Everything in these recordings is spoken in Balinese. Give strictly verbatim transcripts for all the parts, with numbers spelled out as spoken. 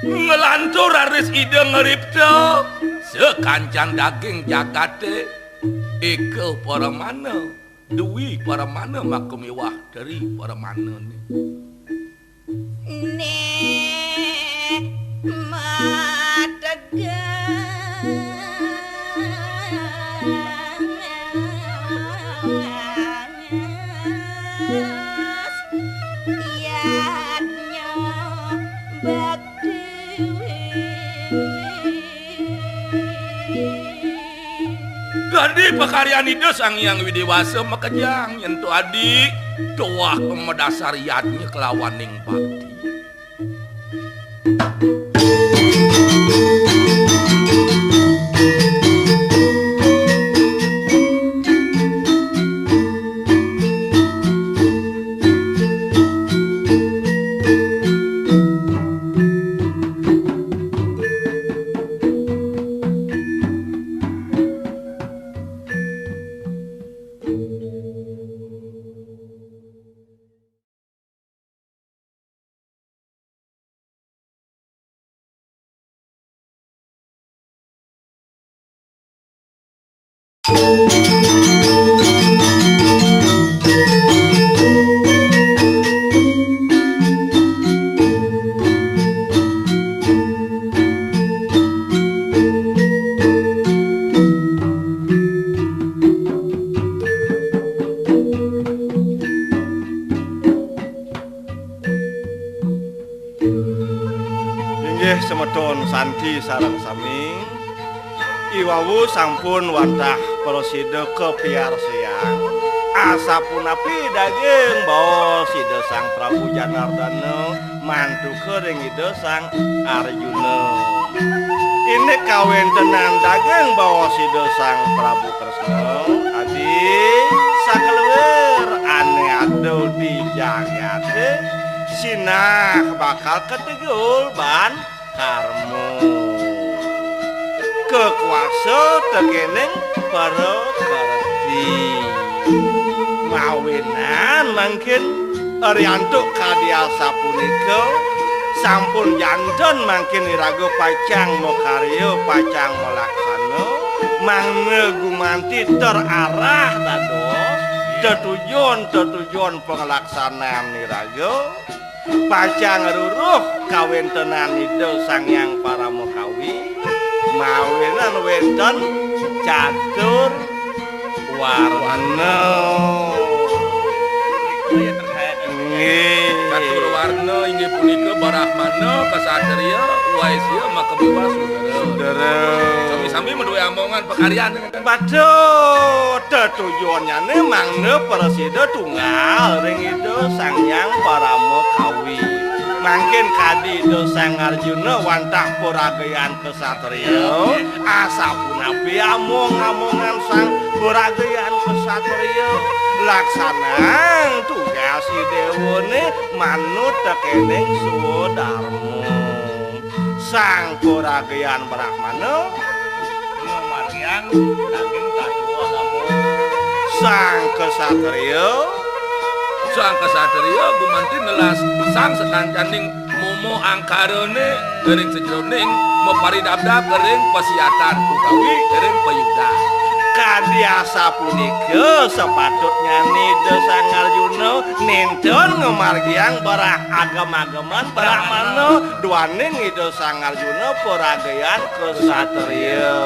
Nglantur raris Ida ngripta sakancan daging jagaté, eka paramana, dwi paramana maka miwah tri paramanané. Né mateges yadnya bakti. Dadi pakaryan Ida Sang Hyang Widi Wasa makejang, yén to adi tuah madasar yadnya kelawaning bakti. Inggih semeton santi sareng sami, iwau sampun wantah prasida kapiarsayang, asapunapi daging baos Ida Sang Prabu Janardana mantuka ring Ida Sang Arjuna. Indik kawéntenan daging baos Ida Sang Prabu Kresna, adi sakeluar ané ada di jagaté, sinah bakal kategul ban karma. Kakuasa tekéning prakerti. Mawinan mangkin riantuk kadi asapunika, sampun janten mangkin iraga pacang makarya, pacang malaksana, mangda gumanti terarah dados tetujon-tetujon panglaksanan iraga. Pacang ruruh kawéntenan Ida Sang Hyang Paramakawi, mawinan wénten catur warna. Nggih. Catur warna inggih punika Brahmana, Ksatria, Waisya, maka miwah Sudara. Sudara. Sami-sami madué amongan pakaryan. Pada tetujonnyané mangda prasida tunggal ring Ida Sang Hyang Parama Kawi. Mangkin kadi Ida Sang Arjuna wantah paragayan ksatria, asapunapi among-amongan sang paragayan ksatria, laksanang tugas i déwané manut tekéning swadarma. Sang paragayan Brahmana ngamargiang daging tattwa agama. Sang ksatria. Sang ksatria gumanti nelas sang sakancaning mama angkarané ring sajeroning maparidabdab ring pasiatan utawi ring payudan. Kadi asapunika sapatutnyané Ida Sang Arjuna nénten ngamargiang barah agem-ageman Brahmana duaning Ida Sang Arjuna paragayan ksatria.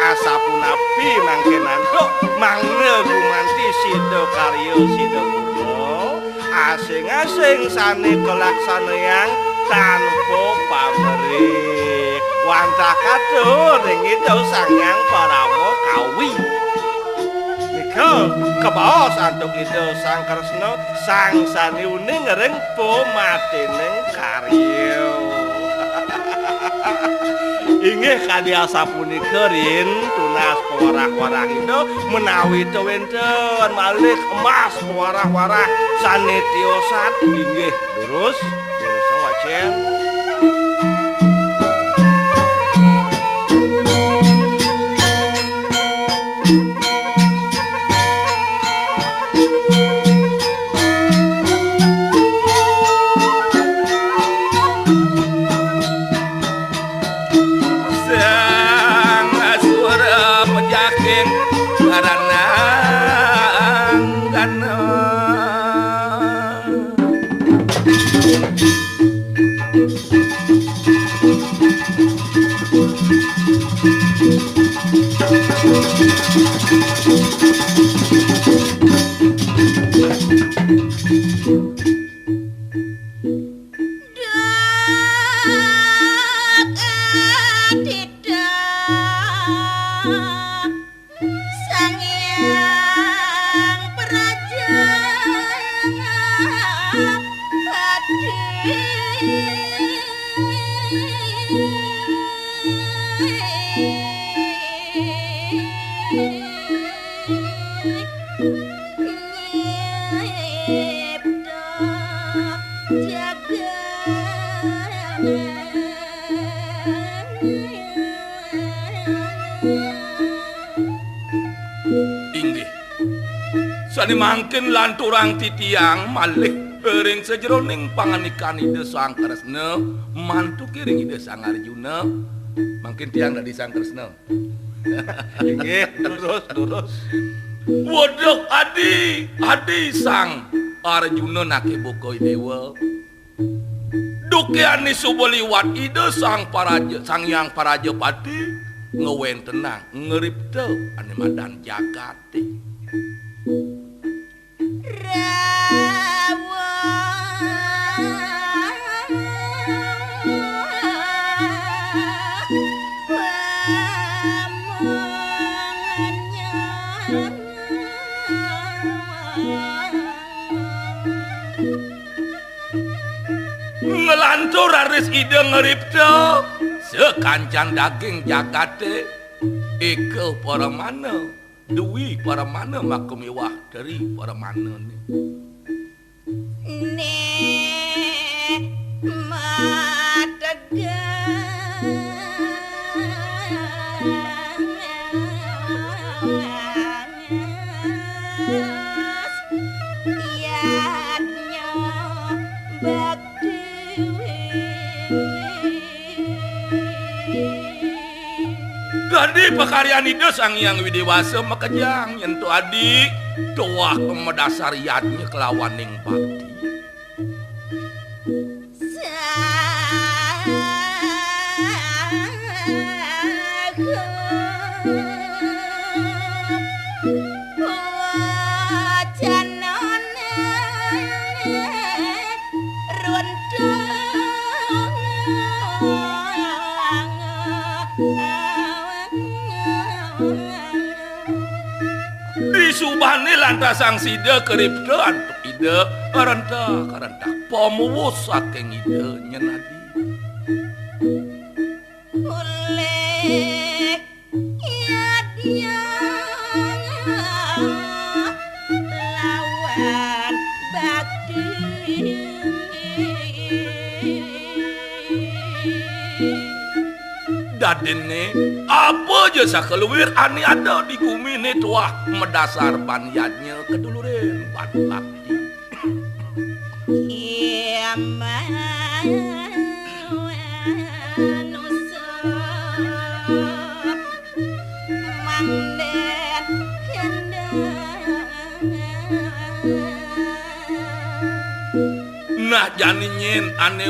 Asapunapi mangkin antuk mangda gumanti sida karya sida purna, asing-asing sané kalaksanayang tanpa pamrih. Pantah katur ring Ida Sang Hyang Parama Kawi. Nika kabaos antuk Ida Sang Kresna, sang saniuning ring pamatining karya. Inggih kadi asapunika rin tunas pawarah-warah Ida, menawi ta wénten malih emas pawarah-warah sané tiosan, inggih durus, durus wacén. Sang Asura pejaking karanang kana. Sang Hyang Prajapati. Inggih. Sané mangkin lanturang titiang malih ring sajeroning pangandikan Ida Sang Kresna, mantuki ring Ida Sang Arjuna. Mangkin tiang dadi Sang Kresna. Inggih, durus, durus. Weduk adi, adi Sang Arjuna naké buka Déwa. Duké ané suba liwat Ida Sang Paraja, Sang Hyang Parajapati ngwéntenang ngripta ané madan jagaté. Nglantur raris Ida ngripta sakancan daging jagaté, éka paramana, dwi paramana maka miwah tri paramanané. Né mateges yadnya bakti. Dadi pakaryan Ida Sang Hyang Widhi Wasa makejang, yén to adi tuah madasar yadnya kelawaning bakti. Saha wacanané runtung. Disubané lantasang sida karipta antuk Ida, karentah, karentah pamuwus saking Ida nyén adi. Olih yadnya lawan bakti. Dadiné, apa ja sakaluir ané ada di guminé tuah madasar ban yadnya kadulurin ban bakti. Iya manusa mangdén kendang. Nah, jani nyén ané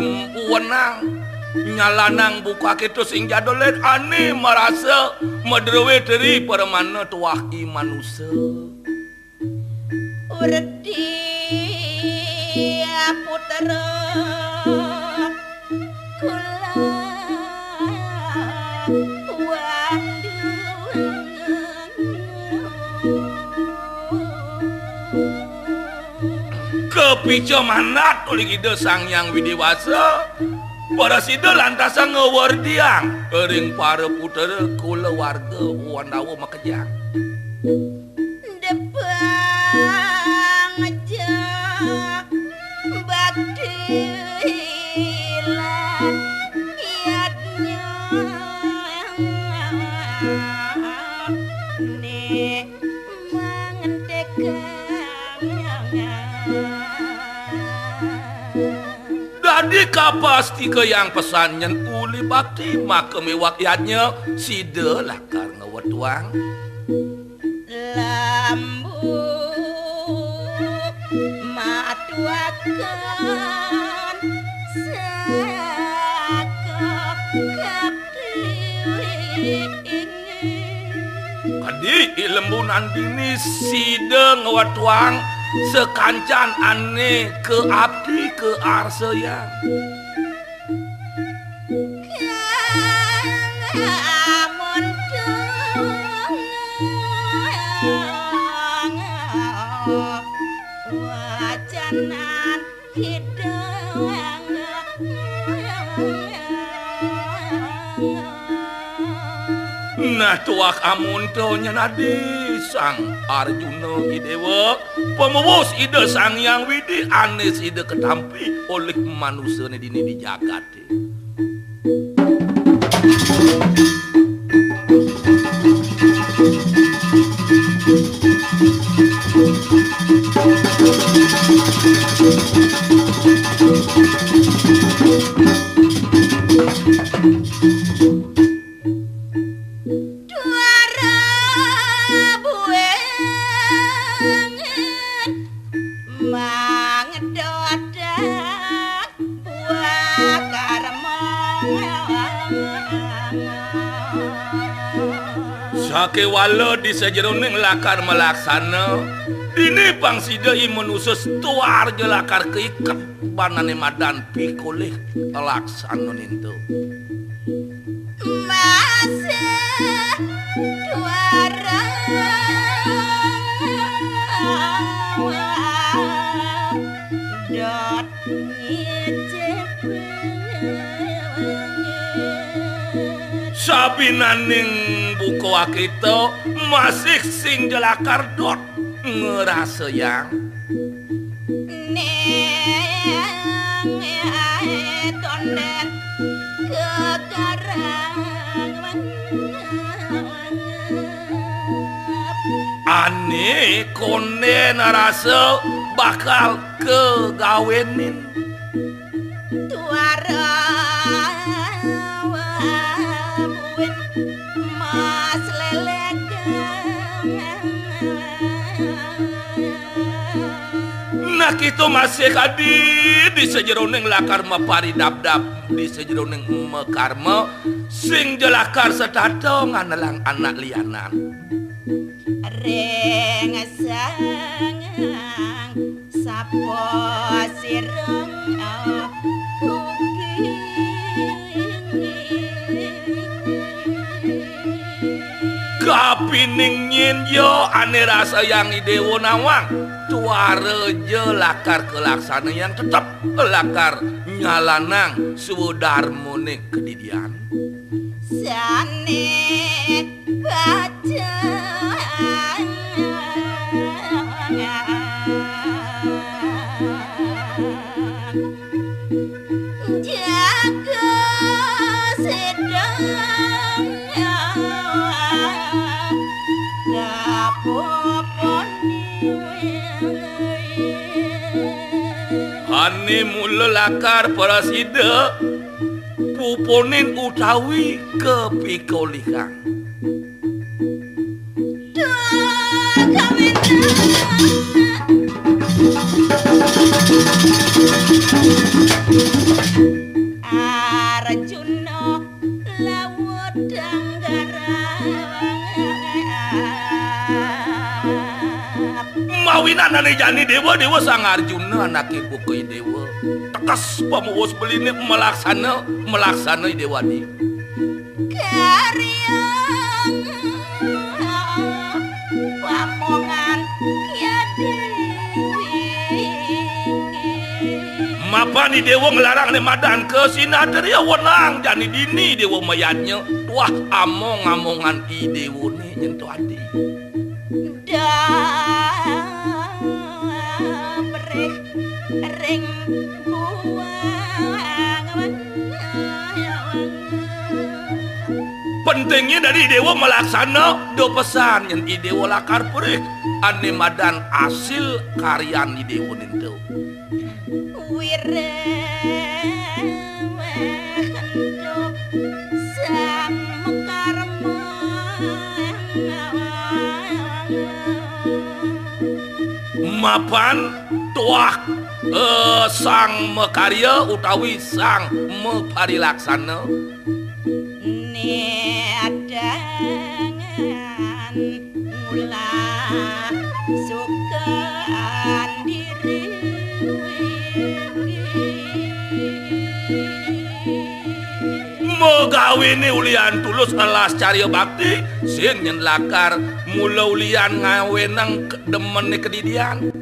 wenang nyalanang buka kéto sing jadulin ané marasa madrué tri paramana tuah i manusa. Werdi putra kula. Kapica manat olih Ida Sang Hyang Widi Wasa, prasida lantas ngawerdiang ring para putra kulawarga Wandawa makejang. Depang ja bakti lan yadnya ni mangentekang. Dadi kapastika yang pesan nyen uli bakti maka miwak yadnya sida lakar ngwetuang. Lembu matuaken saka kapti. Kadi I Lembu Nandini sida ngwetuang sakancan ane kaabdi kaarsayang. Kang amun wacanan kidang. Nah, tuak amonto nyen adi Sang Arjuna I Déwa, pamewus Ida Sang Hyang Widi ane sida katampi olih manusane dini di jagaté. Duara buengan mangedot buah karma. Sakéwala di sajeroning lakar malaksana, dini pang sida i manusa stuar ja lakar kaiket banané madan pikolih laksana nintu. Masih duara dot ngicip. Sabinaning buka akita masih sing ja lakar dot ngrasayang. Ning tonden kekarang. Ané kondén rasa bakal kagawénin. Tuara wabuin mas lelegang. Nah, kita masih kadi di sajeroning lakar maparidabdab, di sajeroning makarma, sing ja lakar setata nganelang anak lianan. Ring sangang sapa sira kuking. Kapining nyin ya ané rasayang I Déwa nawang, tuara ja lakar kalaksanayang tetep lakar nyalanang swadarmané kadidian. Sané bajang jaga sedang kapoponi. Ané mula lakar prasida pupunin utawi kapikolihang. Duh, kawinan. Arjuna lawut danggarawang. Mawinan ané jani Déwa, Déwa Sang Arjuna anaké buka I Déwa. Tekes pamewus beliné malaksana, malaksana I Déwa di. Daryang pamongan Ki Déwi. Mapan I Déwa nglarang ané madan ka Sinadarya wenang jani dini Déwa mayadnya tuah among-amongan I Déwané nyén to adi. Dabrih ring buang. Pentingnya dari I Déwa malaksana da pesan nyén I Déwa lakar perih ané madan asil karyan I Déwa nénto. Wireweh entuk sang makarma. Mapan tuah, eh, sang makarya utawi sang maparilaksana. Niatangan ngulah sukan diri. Magawiné ulian tulus ngelas carya bakti, sing nyén lakar mula ulian ngawénang demené kadidian.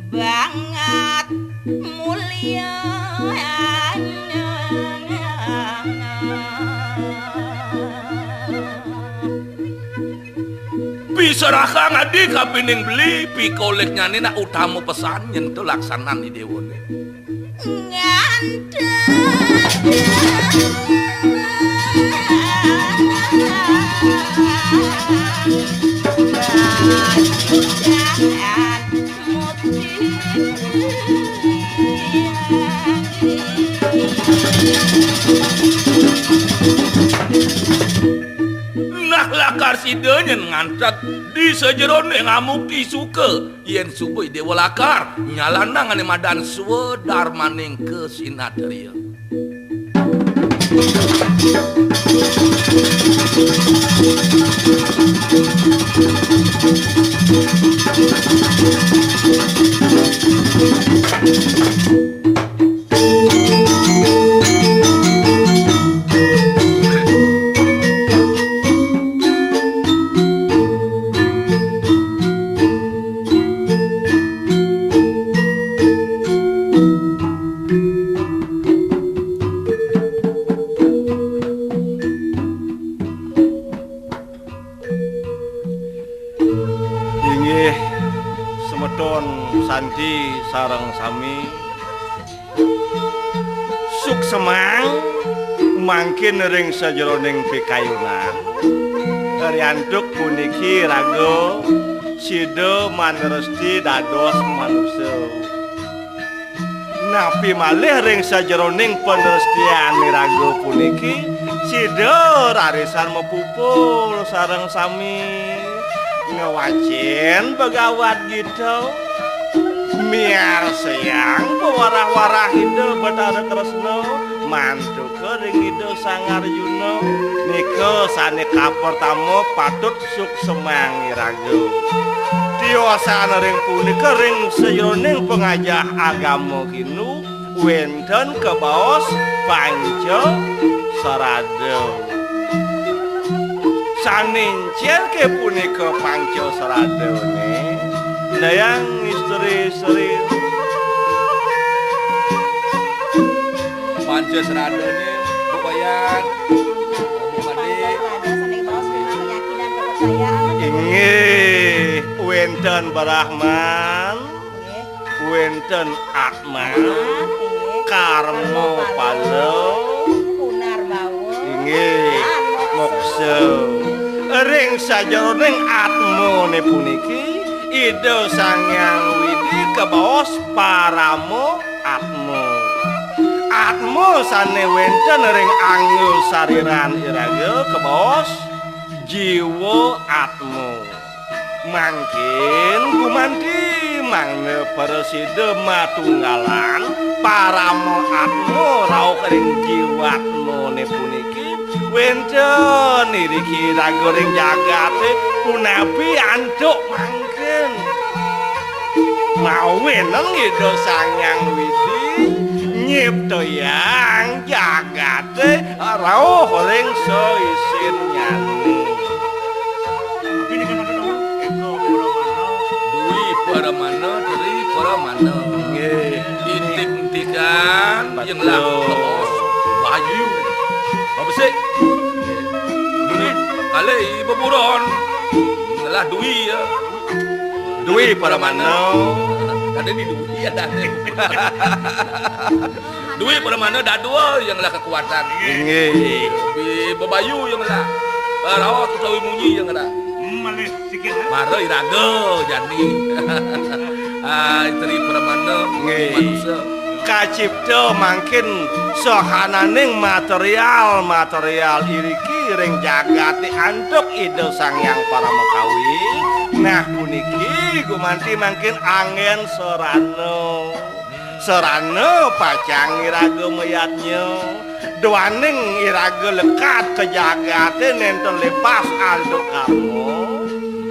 Banget mulia. Piserahang adi kapining beli, pikoliknyané nak utama pesan nyén to laksanan I Déwané. Ngandhap. Nah, lakar sida nyén ngantet di sajeroné ngamukti suka yén suba I Déwa lakar nyalanang ané madan swadarmaning kasinadarya. Inggih, semeton santi sareng sami. Suksemang mangkin ring sajeroning pikayunan. Riantuk puniki raga sida manresti dados manusa. Napi malih ring sajeroning panrestian iraga puniki, sida rarisang mapupul sareng sami ngwacén Bhagawad Gita, miarsayang pawarah-warah Ida Batara Kresna, mantuka ring Ida Sang Arjuna, nika sané kapertama patut suksemang iraga. Tiosan ring punika ring sajeroning pangajah agama Hindu wénten kabaos panca srada. Sané encén ké punika panca sradané, dayang istri-istri. Panca sradané, Bu Wayan, Bu Made. Inggih, wénten Brahman, wénten Atman, Karma Pala, inggih, Moksa. Ring sajeroning Atmané puniki, Ida Sang Hyang Widi kabaos Parama Atma. Atma sané wénten ring angga sariran iraga kabaos Jiwa Atma. Mangkin gumanti mangda prasida matunggalan Parama Atma rauh ring Jiwatmané puniki. Wénten iriki raga ring jagaté punapi antuk mangkin. Mawinan Ida Sang Hyang Widi nyiptayang jagat Rauh ring saisinnyane. Dwi Paramana, Tri Paramana. Nggih. Intik-intikan yang lah kaos bayu. Babesik. Ini kali beburon. Ngelah Dwi ya. Dwi Paramana. Tadi di Dwi ya, tadi. Dwi Paramana dadua yang lah kekuatan. Inggih. Bi-, bebayu yang lah. Eh, raos utawi munyi yang lah. Hmm, malih sikit, ha? Mara iraga jani. Ah, Tri Paramana, nggih, manusa. Kacipta mangkin sahananing material-material iriki ring jagate antuk Ida Sang Hyang Parama Kawi. Nah, puniki gumanti mangkin anggen sarana. Sarana pacang iraga mayadnya. Duaning iraga lekad ka jagate nenten lepas antuk karma.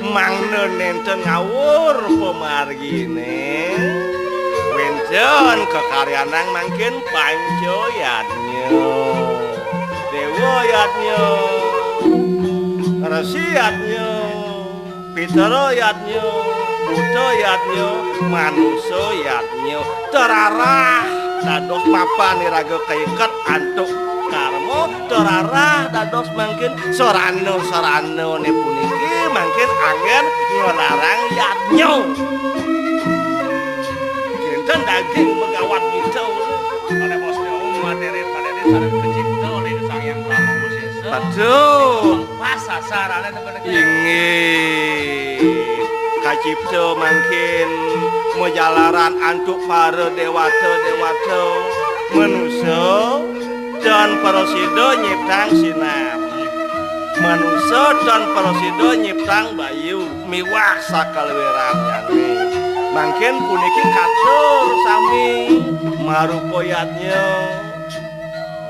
Mangda nenten ngawur pamargine. Wenten kakaryanang mangkin panca yadnya. Dewa yadnya. Resi yadnya. Pitara yadnya, buta yadnya, manusa yadnya, terarah dados mapan iraga kaiket antuk karma, terarah dados mangkin sarana-saranane puniki mangkin anggen nglarang yadnya. Kinten daging begawat kita. Pada bosnya, oh, materi pada ini sareng kecipta oleh Sang Hyang Prabu Sesa. Betul. Pas sasarane. Inggih. Kacipta mangkin majalaran antuk para dewata-dewata, manusa tan prasida nyiptang sinar. Manusa tan prasida nyiptang bayu miwah sakalwirannyane. Mangkin puniki katur sami marupa yadnya.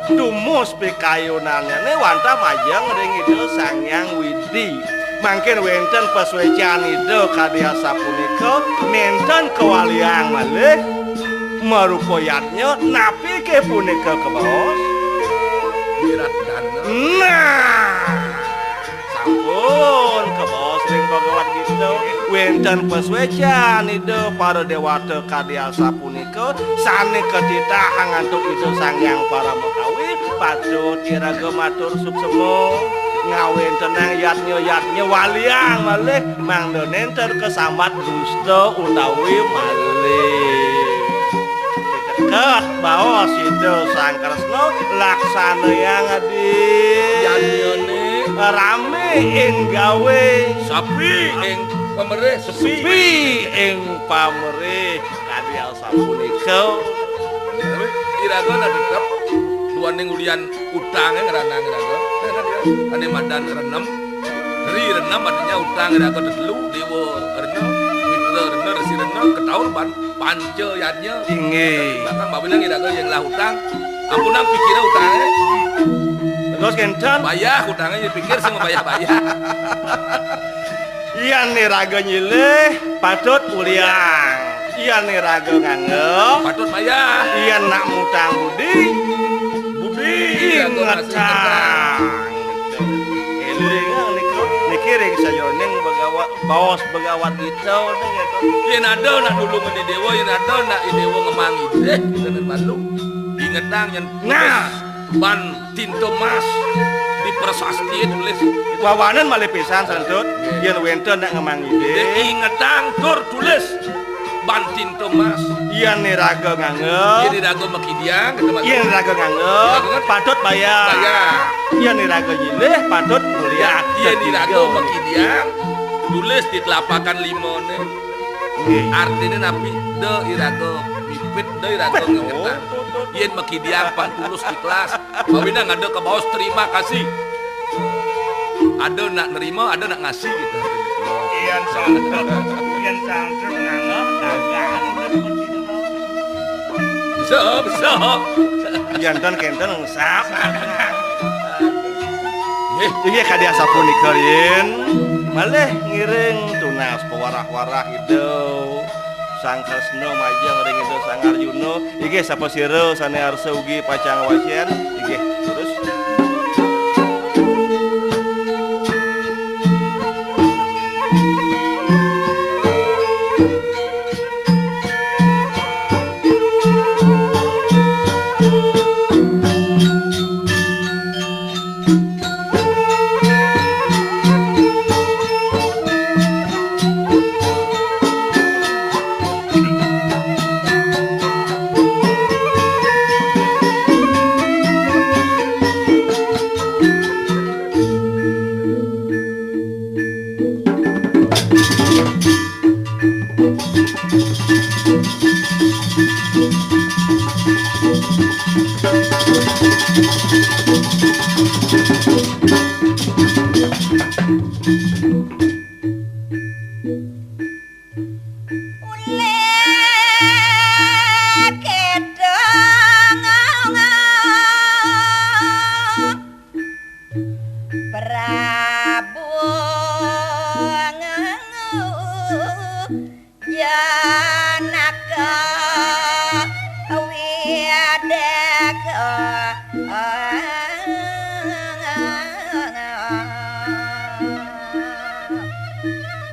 Dumus pikayunannyane wantah majeng ring Ida Sang Hyang Widi. Mangkin wenten pasuecan Ida kadi asapunika, nenten kawaliang malih marupa yadnya, napi ke punika kabaos? Wirat dana. Nah, sampun kabaos ring Bhagawat Gita, wenten pasuecan Ida para dewata kadi asapunika. Sane katitahang antuk Ida Sang Hyang Paramakawi, patut iraga matur suksema, ngawentenang yadnya-yadnya waliang malih, mangda nenten kasambat dusta utawi malih. Piteket baos Ida Sang Kresna, laksanayang adi. Yadnyane. Rame ing gawe. Sapi ing pamerih, sepi. Sepi ing pamerih. Kadi sapunika. Tapi iraga nah tetep duaning ulian utange ngranang iraga. Ane madan renem. Ri renem artinya utang iraga tetelu, Dewa Rena, Mitra Rena, Resi Rena, ketaur ban panca yadnya. Inggih. Bahkan babinang iraga yang lah utang, ampunang pikira utange. Terus kenten. Bayah utange, pikir sing bayah-bayah. Yan iraga nyilih, patut uliang. Yan iraga nganggep, patut bayah. Yan nak mutang budi, budi iraga masih ingetang. Eling nika, niki ring sayoning Bhagawat, baos Bhagawat Gita, ning ngeto. Yen ada nak nulungi dewa, yen ada nak dewa ngemang idih, kita nen malu. Ingetang yen nah. Ban tinta mas di prasasti tulis. Wawanen malih pisan, Santut. Yen wenten nak ngemang idih. Ingetang tur tulis ban tinta mas. Yen iraga nganggep. Yen iraga makidiang, kata mas. Yen iraga nganggep, iraga nganggep, patut bayar. Bayar. Yen iraga nyilih, patut mulia. Yen iraga makidiang, tulis di telapakan limane. Nggih. Artine napi? Da iraga mipit, da iraga ngingetang. Yen makidiang pang tulus ikhlas, bawina ngada kabaos terima kasih. Ada nak nerima, ada nak ngasih gitu. Yen sangkut, yen sangkut nganggep, dagang. Bisa, bisa. Yen ten kenten ngesap. Nggih. Inggih kadi asapunika riin. Malih ngiring tunas pawarah-warah Ida Sang Kresna majeng ring Ida Sang Arjuna. Inggih sapasira sane arsa ugi pacang wacen. Inggih, terus. Prabu Janaka Wideka.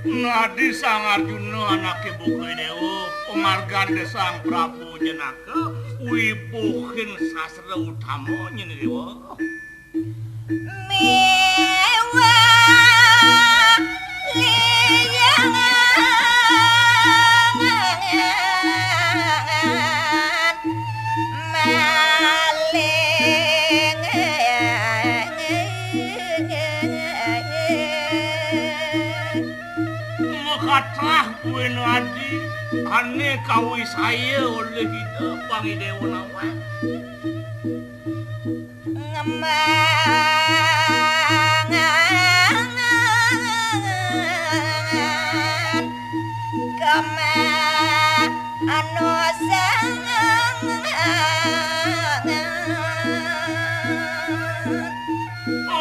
Nadi Sang Arjuna anaké buka Déwa, pamargan Sang Prabu Janaka, wibuhin sastra utama nyén Déwa. Miwah liyangan maling. Makatrah kuwi nadi ané kawisaya olih Ida Pangidéwa nawang. Ngembangan kemanusiaan.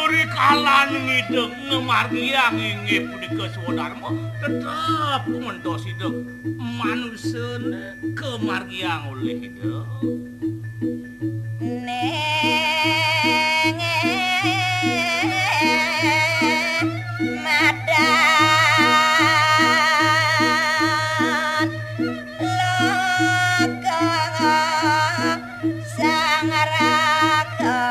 Ri kalaning Ida ngamargiang inggih punika swadarma, tetep mentos Ida manusa kamargiang olih Ida. Ning madan loka sang raga.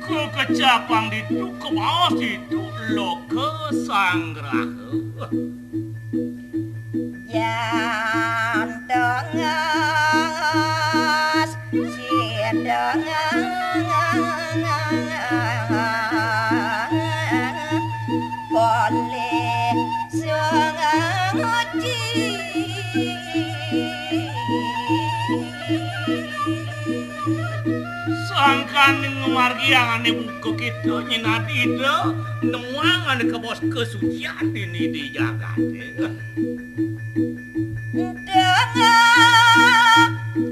Kakecapang ditu, kabaos ditu, loka sang raga. Yan tenges sideng polih sunguci. Sangkaning ngamargiang ané buka kéto nyén Ida, nemuang ané kabaos kasucian dini di jagaté. Danga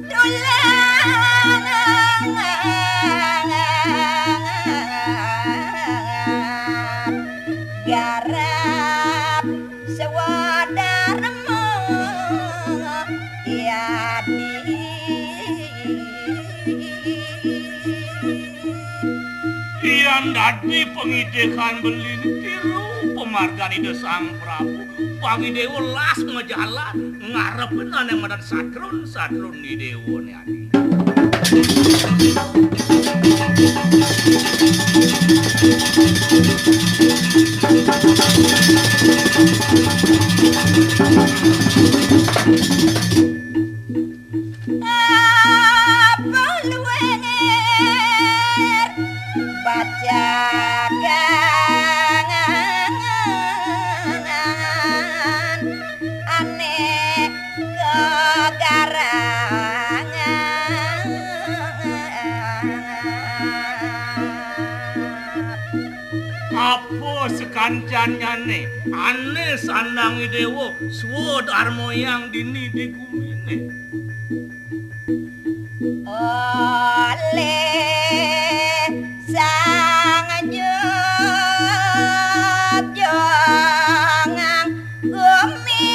tulang garap swadarma yadi. Yan dadi pangidikan beli tiru pamargan Ida Sang Prabu. Pangidéwa las majalan ngarepin ané madan satrun-satrun idéwané adi. Apa luwéngér bacakangan ané kagarangan. Apa sakantannyané ané sandang idéwa swadarmayang dini di guminé. Olih Sang Junjungan Gumi.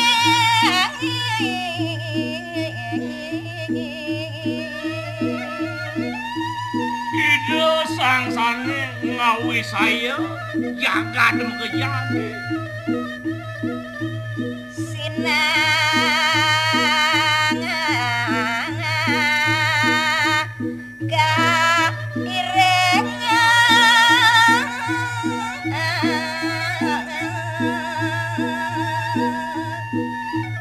Ida Sang Sané ngawisaya jagat makejadi. Sinang kairing.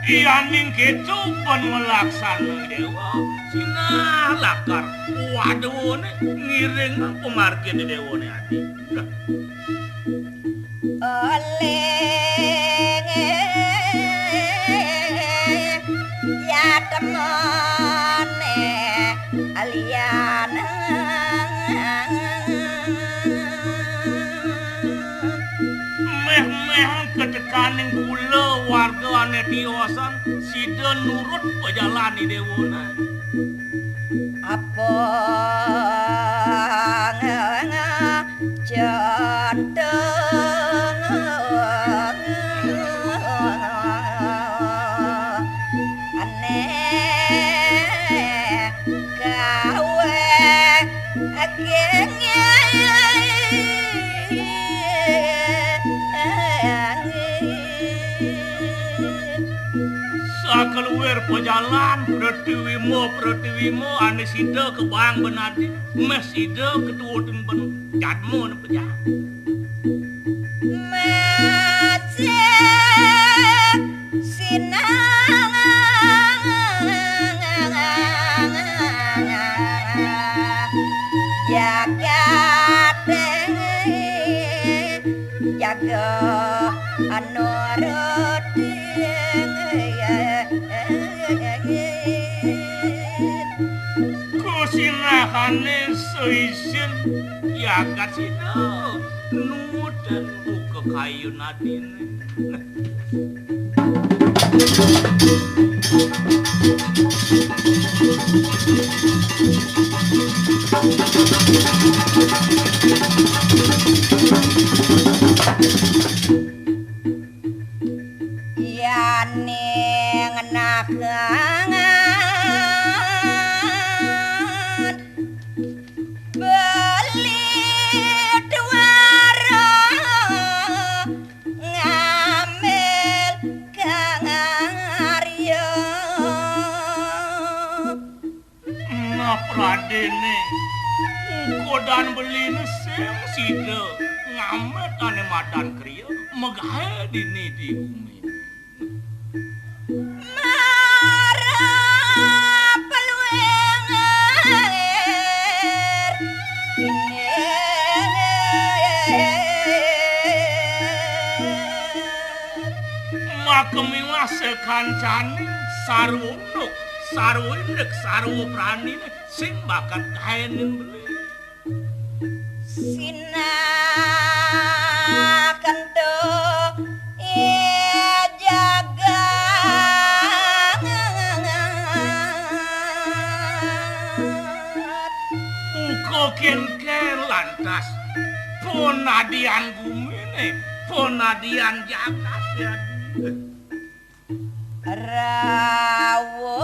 Yaning kéto pan malaksana Déwa, sinah lakar wadéwané ngiring pamargin Déwané adi. Olih ya temone lian. Méh-méh ketekaning kula warga ané tiosan, sida nurut pajalan idéwana. Sakaluar pajalan, pratiwima, pratiwima, ané sida kabang benadi, meh sida katuutin ben jadma né pejalan. Masih sinang jagat jaga anurutin. Kusinahané saisin jagat sida nuutin buka kayun adiné. Yaning nakangan beli duara ngambil kangarya. Nah, pradéné, ukodan beliné sing sida ngamét ané madan kriya, magaé dini di gumi. Mara peluér maka miwah sakancaning sarwa unduk, sarwa indik, sarwa praniné sing bakat kaénin beli. Sinah kento i jagat. Uga kénkén lantas panadian guminé, panadian jagat ya. Rawuh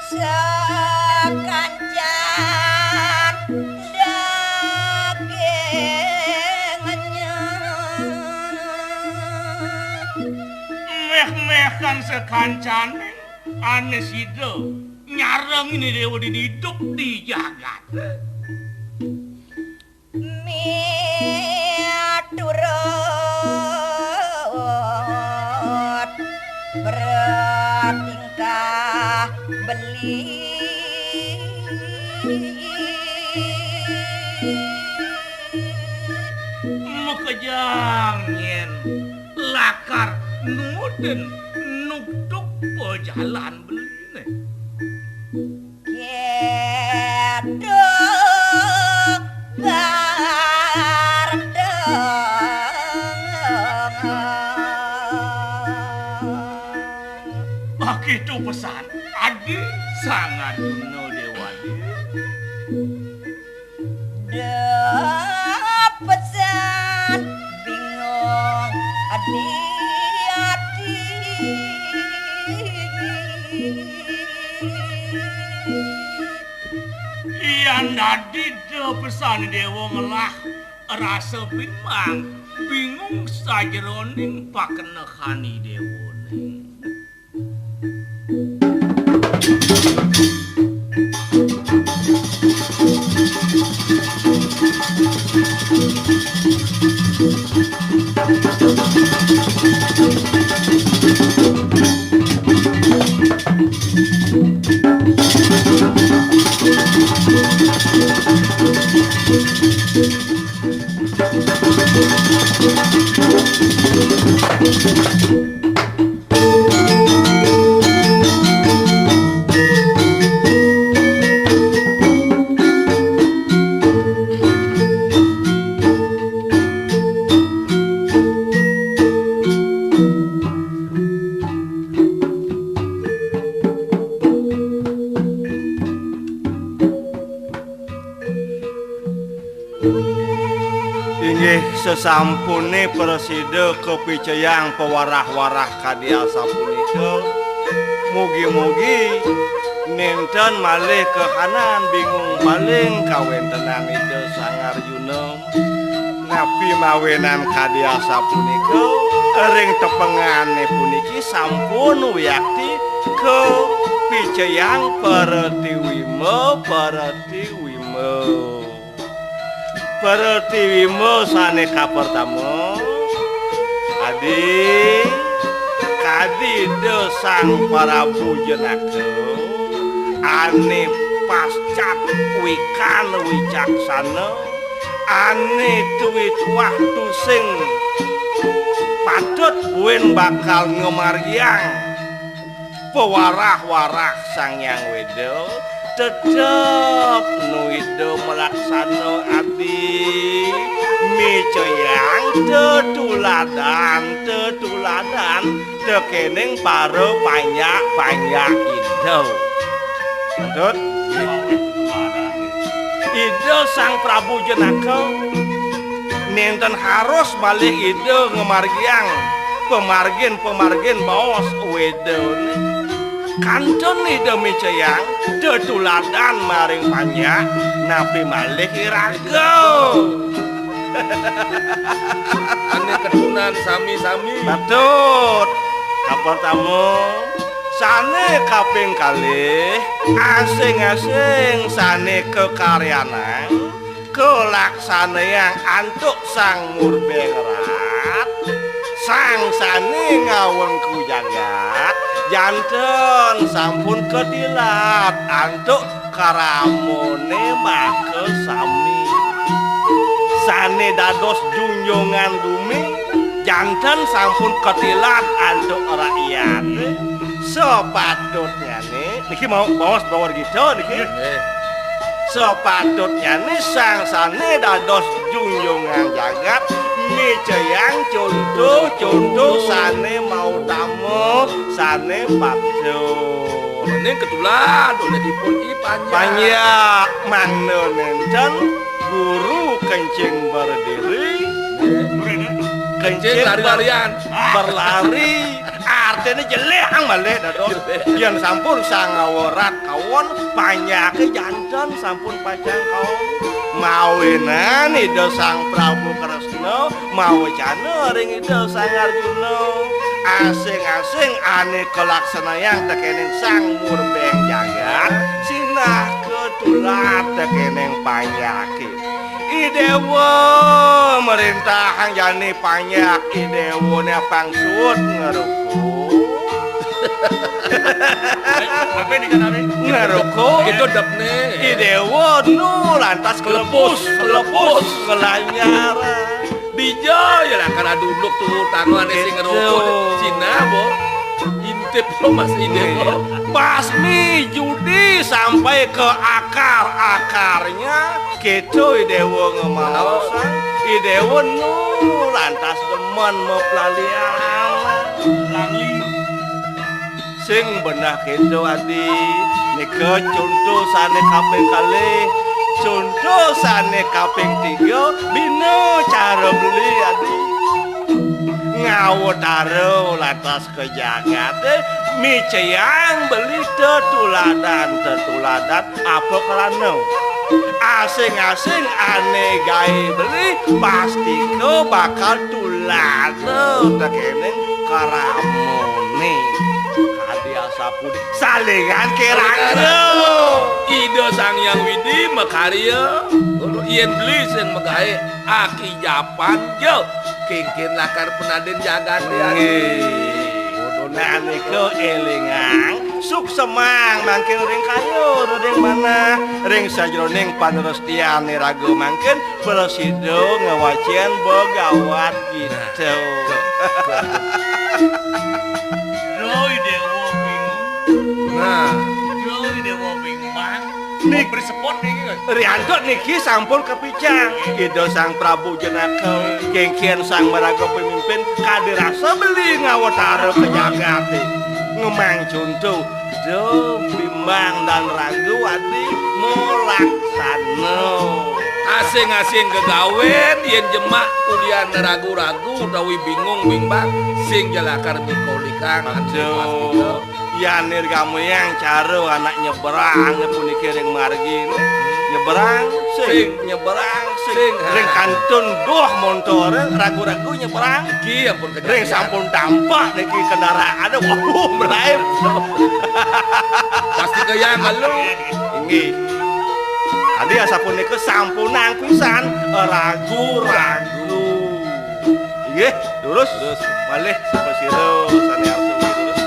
sakancan dagingnya. Méh-méhan sakancaning ané sida nyarengin Déwa Dini idup di jagat. Miturut bertingkah beli. Makejang nyén lakar nuutin nuktuk pajalan beliné. Kéto bareng. Begitu pesan Adi Sang Arjuna Déwadi. Dapetan bingung di ati. Yan dadi dapetan Déwa ngelah rasa bimbang, bingung sajeroning pakenehan Déwané. Inggih, sasampuné prasida kapicayang pawarah-warah kadi asapunika, mugi-mugi Nénten malih kahanan bingung paling kawéntenan Ida Sang Arjuna. Napi mawinan kadi asapunika, ring tepengané puniki sampun wiakti kapicayang Pratiwimba, Pratiwimba. Pratiwimba sané kapertama, adi, kadi Ida Sang Prabu Jenaka, ané pascat wikan wicaksana, ané tuwi tuah tusing patut buin bakal ngamargiang pawarah-warah Sang Hyang Wéda, tetep nu Ida malaksana adi, micayang tetuladan, tetuladan tekéning para panjak-panjak Ida. Patut. Ida Sang Prabu Jenaka, nénten harus malih Ida ngamargiang pamargin-pamargin baos Wédané. Kantun Ida micayang tetuladan maring panjak, napi malih iraga. Ané ketunan sami-sami. Patut. Kapertama, sané kaping kalih, asing-asing sané kakaryanang, kalaksanayang antuk Sang Murbeng Rat, sang sané ngawengku jagat, janten sampun katilat antuk kramané makasami. Sané dados junjungan gumi, janten sampun katilat antuk rakyat. Sapatutnyané, niki mau baos bawar kita niki. Nggih. Sapatutnyané sang sané dados junjungan jagat, micayang conto-conto sané mautama, sané patut. Ning ketulan oleh dipun i panjak. Panjak mangda nénten guru kencing berdiri, kencing lari-larian, berlari. Artiné jelih ang malih dados. Yén sampun Sang Ngawarat kawon, panjaké janten sampun pacang kawon. Mawinan Ida Sang Prabu Kresna mawecana ring Ida Sang Arjuna, asing-asing ané kalaksanayang tekéning Sang Murbeng Jagat, sinah ketulat tekéning panjaké. I Déwa mréntahang jani panjak, I Déwané apang suud ngruku. Apa ini kan, Abi? Ngruku. Itu depné. I Déwa nu lantas kelepus, kelepus, kelepus, ngelanjar. Dija ya lah, karena duduk tuh, tangane sing ngerokok. Cina, Bo. Intip lo, Mas, ide lo. Basmi judi sampai ke akar-akarnya, gitu, I Déwa ngemaosan. I Déwa nu lantas demen meplalian. Sing benah kéto, Adi. Nika conto sané kaping kalih. Conto sané kaping tiga, bina cara beli, Adi. Ngawatara lantas ka jagaté, micayang beli tetuladan-tetuladan apa krana. Asing-asing ané gaé beli, pastika bakal tulada tekéning kramané. Kadi asapunika salingan kirana. Ida Sang Hyang Widi makarya, yén beli sing magaé akijapan ja, kéngkén lakar penadin jagaté. Nggih. Nah, nika élingang, suksemang mangkin ring kayun, ring manah, ring sajroning panrestian iraga mangkin prasida ngwacén begawat kita. Nah. Riantuk niki sampun kapicang. Ida Sang Prabu Jenaka, kéngkén Sang Maraga Pemimpin, kadi rasa beli ngawatara ka jagaté. Ngemang conto, da bimbang dan ragu adi molaksana. Asing-asing gegawén, yén jemak kulian ragu-ragu utawi bingung bimbang, sing ja lakar mikolikang. Aduh. Yan nirgamayang cara anak nyebrang puniki ring margi. Nyebrang, sing, sing, nyebrang, sing. Sing. Ring kantun, duh, montore ragu-ragu nyebrang. Iki ampun kejadian. Ring sampun tampak niki kendaraane, wah, melaib. Pasti kayang lu. Inggih. Tadi asapunika sampunang pisan, ragu-ragu. Inggih, terus. Terus. Malih sapa sira sane arsa terus.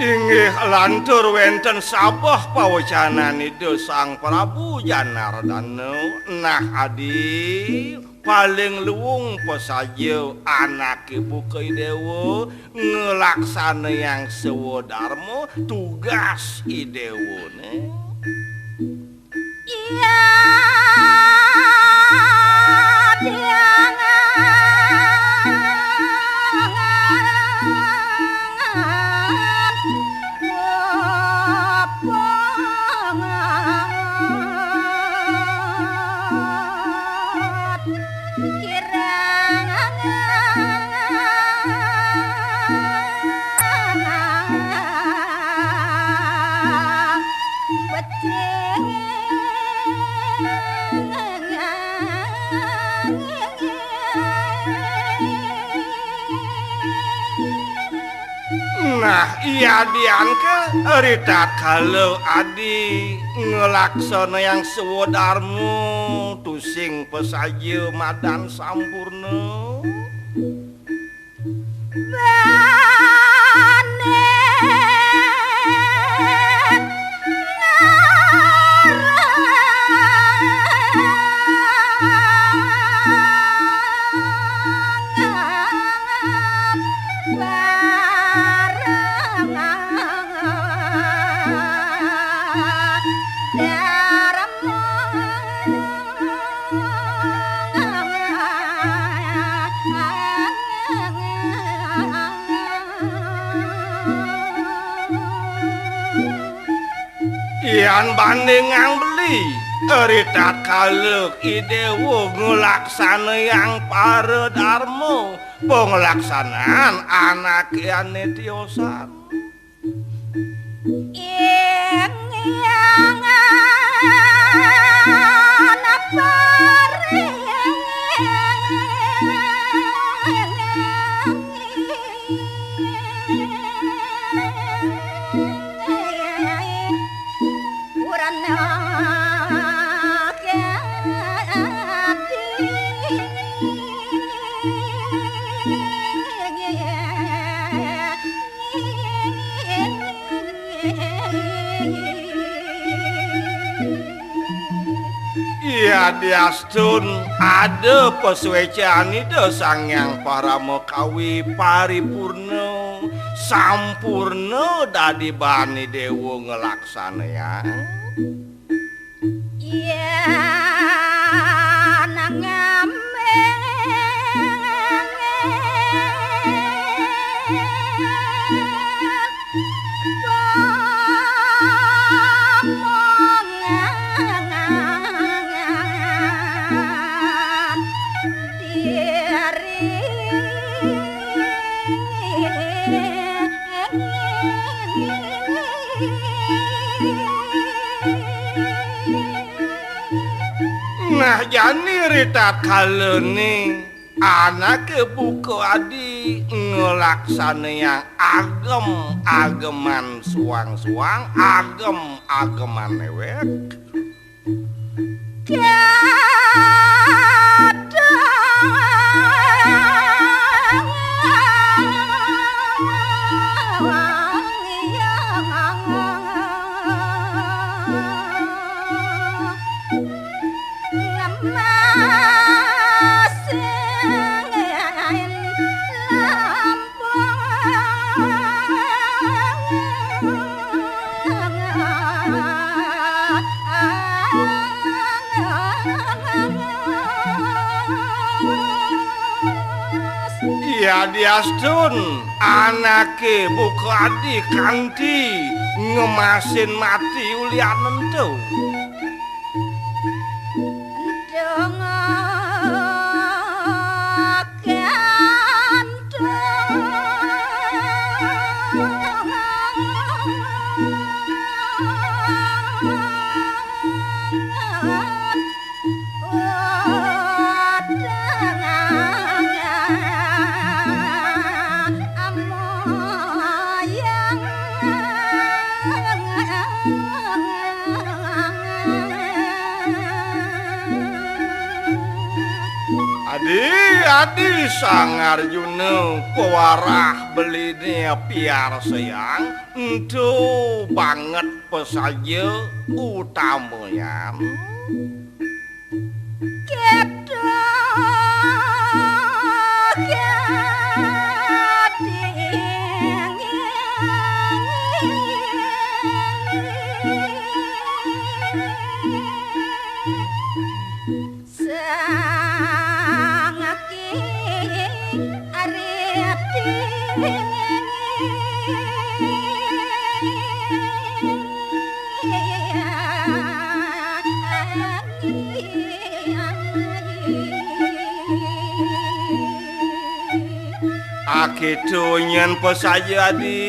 Inggih lantur wenten sabeh pawecanan Ida Sang Prabu Janardana. Nah, adi, paling luung pasaja anake buka Idewa nglaksanayang swadarma tugas Idewane. Iya, diangan. Nah, iya dianke ritatkala adi nglaksanayang swadarma tusing pasaja madan sampurna. Yan bandingang beli, ritatkala Idewa nglaksanayang paradarma, panglaksanan anake ane tiosan. Ing yang Yadiastun ada pasuecan Ida Sang Hyang Parama Kawi paripurna, sampurna dadi bani déwa nglaksanayang. Yén ngaming pamongan diri. Nah, jani ritatkalané anaké buka adi nglaksanayang agem-ageman suang-suang, agem-ageman néwék. Yadiastun anaké buka adi kanti ngemasin mati ulian ento. Adi, adi Sang Arjuna, pawarah beliné piarsayang, ento banget pasaja utamayan. Kéto gading. Sangking arep dingin. Akéto nyén pasaja adi,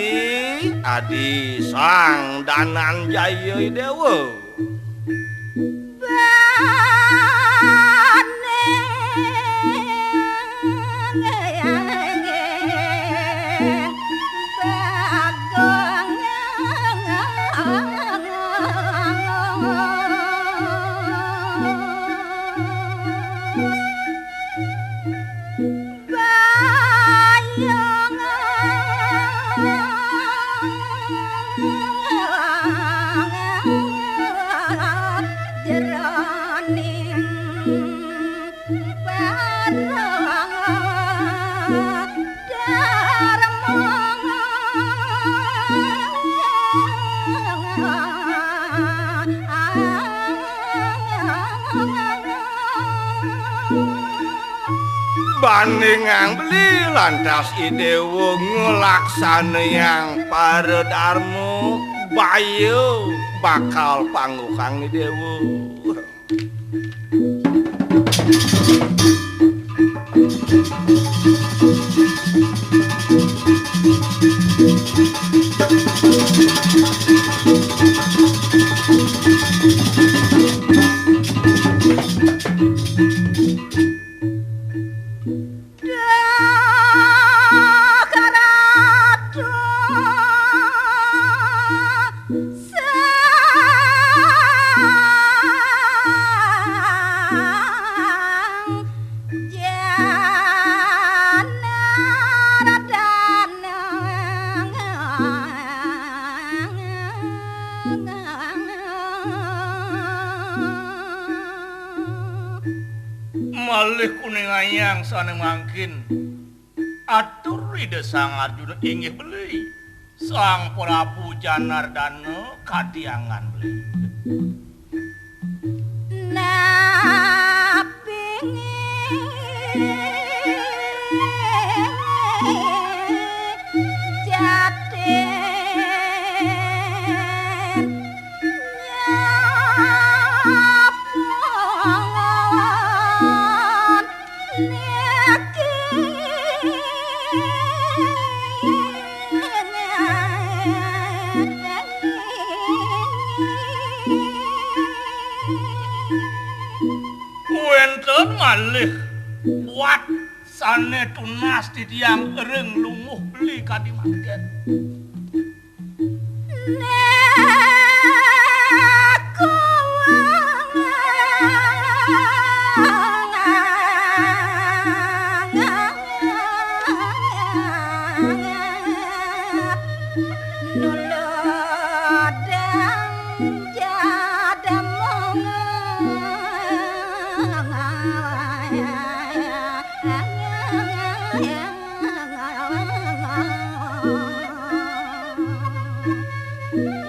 adi Sang Dananjaya Déwa. Baning bagong. Bayang jeroning para dharma. Bandingang beli lantas I Déwa nglaksanayang para dharma, baya bakal pangukang I Déwa. Malih kuningayang sané mangkin. Atur Ida Sang Arjuna, inggih beli. Sang Prabu Janardana kadiangan beli. Wénten malih buat sané tunas titiang ring lungguh beli kadi mangkin.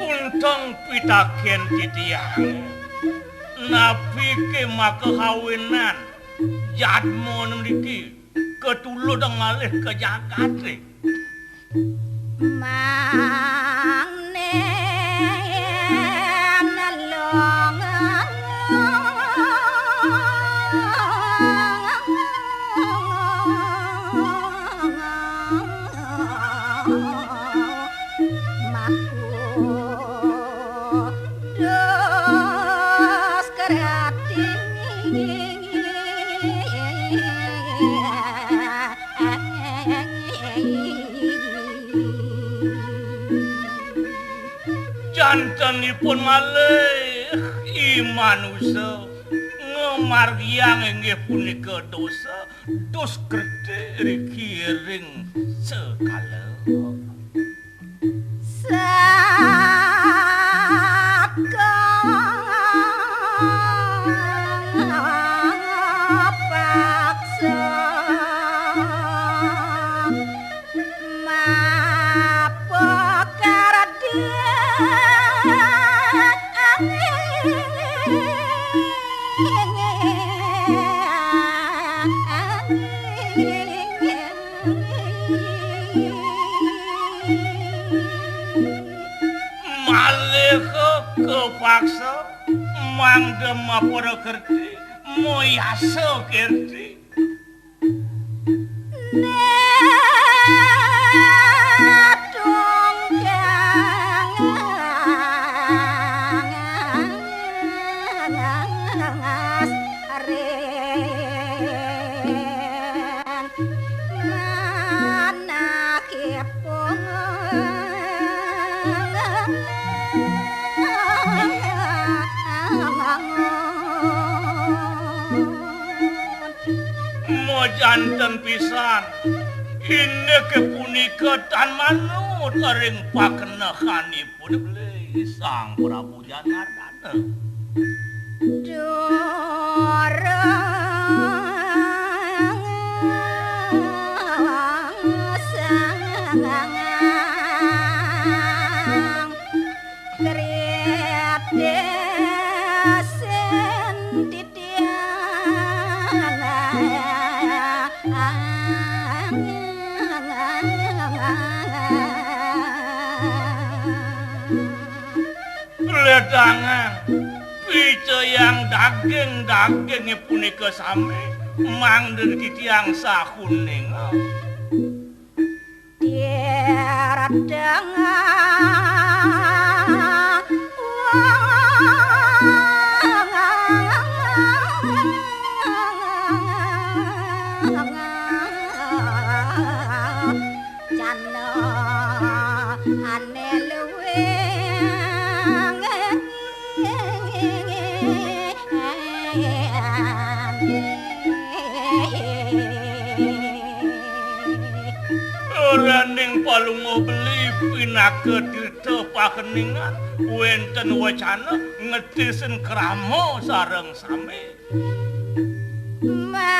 Unteng pitakén titiang, napiké makahawinan jadma niki katuludang malih ka jagaté? Mangnen longan. Maku dos kerati. Jantenipun malih i manusa ngamargiang inggih punika dosa, dus kerti riki ring sekala. Sakang paksa mapakardi. Malih kapaksa mangda mapara kerti, mayasa kerti. Majanten pisan, indiké punika tan manut ring pakenehanipun beli Sang Prabu Janardana. Durung sang kritis senditian. Ledangan, picayang daging-dagingé punika sami, mangda titiang sakuning. Tiar tengah. Cana ané luwih. Raning palungguh beli pinaka tirta pakeningan, wénten wacana ngetisin krama sareng sami. Mangnen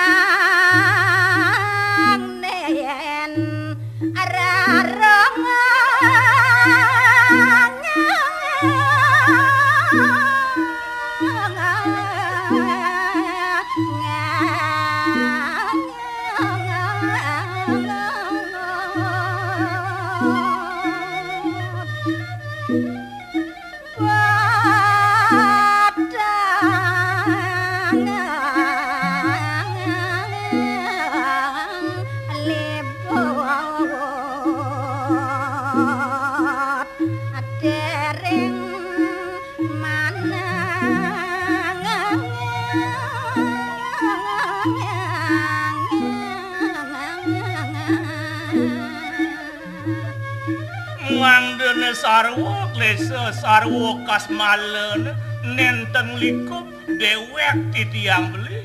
Sarwa klesa, sarwa kasmalan, nenten likup dewek titiang beli.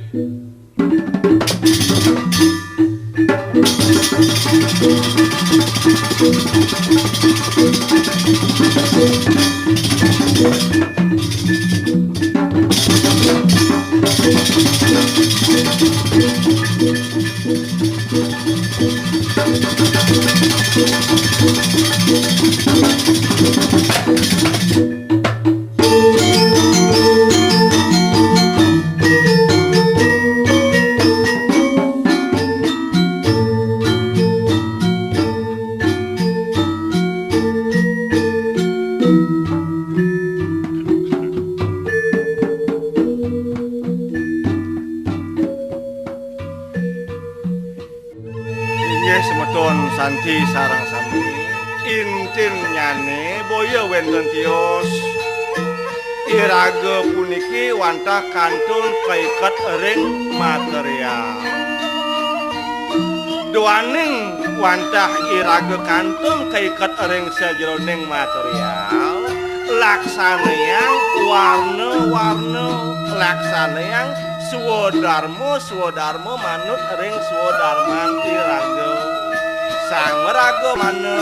Inggih semeton santi sareng sami, intinnyane boya wenten tios, iraga puniki wantah kantun kaiket ring material. Duaning wantah iraga kantun kaiket ring sajeroning material, laksanayang warna-warna, laksanayang swadarma, swadarma manut ring swadarman iraga. Sang maraga mana,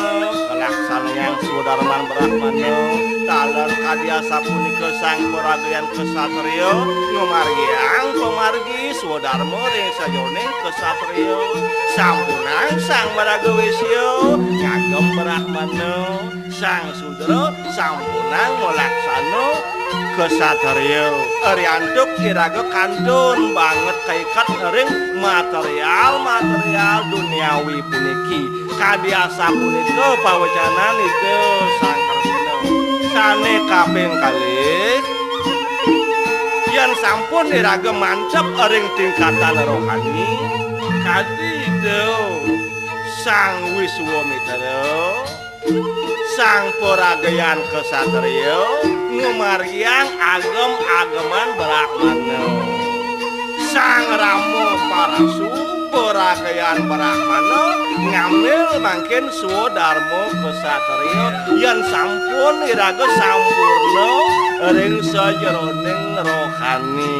kalaksanayang swadarman brahmana, taler kadi asapunika sang paragayan ksatria, ngamargiang pamargi swadarma ring sajeroning ksatria. Sampunang sang maraga wesya, ngagem brahmana, sang sudra sampunang malaksana ksatria. Riantuk iraga kantun banget kaiket ring material-material duniawi puniki. Kadi asapunika pawecanan Ida Sang Kresna. Sane kaping kalih, yen sampun iraga mantep ring tingkatan rohani, kadi Ida Sang Wiswamitra, sang paragayan ksatria, ngamargiang agem-ageman brahmana. Sang Rama Parasu, paragayan brahmana, ngambil mangkin swadarma ksatria, yen sampun iraga sampurna ring sajeroning rohani.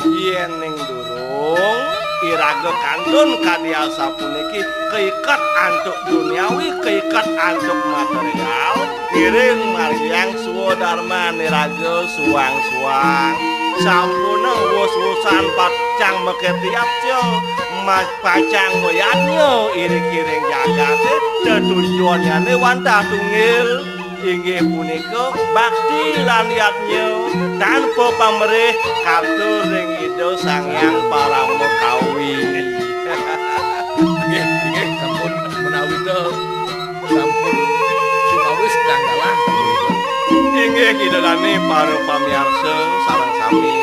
Yening durung, iraga kantun kadi asapuniki, kaiket antuk duniawi, kaiket antuk material, ngiring margiang swadarman iraga suang-suang. Sampuna wus-wusan pacang maketiapca, ma-, pacang mayadnya iring-iring jagate, tetujonnyane wantah tunggil. Inggih punika bakti lan yadnya tanpa pamrih katur ring Ida Sang Hyang Parama Kawi. Nggih, nggih, sampun menawi to, sampun sumawis kanggalan. Inggih, Ida dane para pamiarsa sareng sami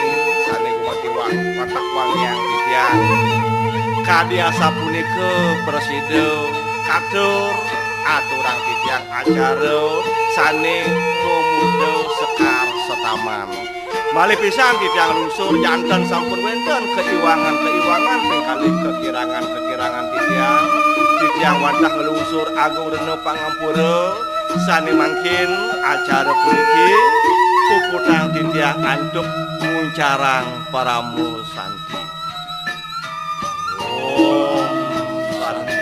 sane gumati wang-, watak wangiang titiang. Kadi asapunika prasida katur aturang titiang acara sane mamuda sekar setaman. Malih pisan titiang lungsur janten sampun wenten kaiwangan-kaiwangan ping kalih kakirangan-kakirangan titiang. Titiang wantah nglungsur agung rena pangampura sane mangkin acara puniki puputang titiang antuk nguncarang parama santi. Om Santi, Santi, Santi.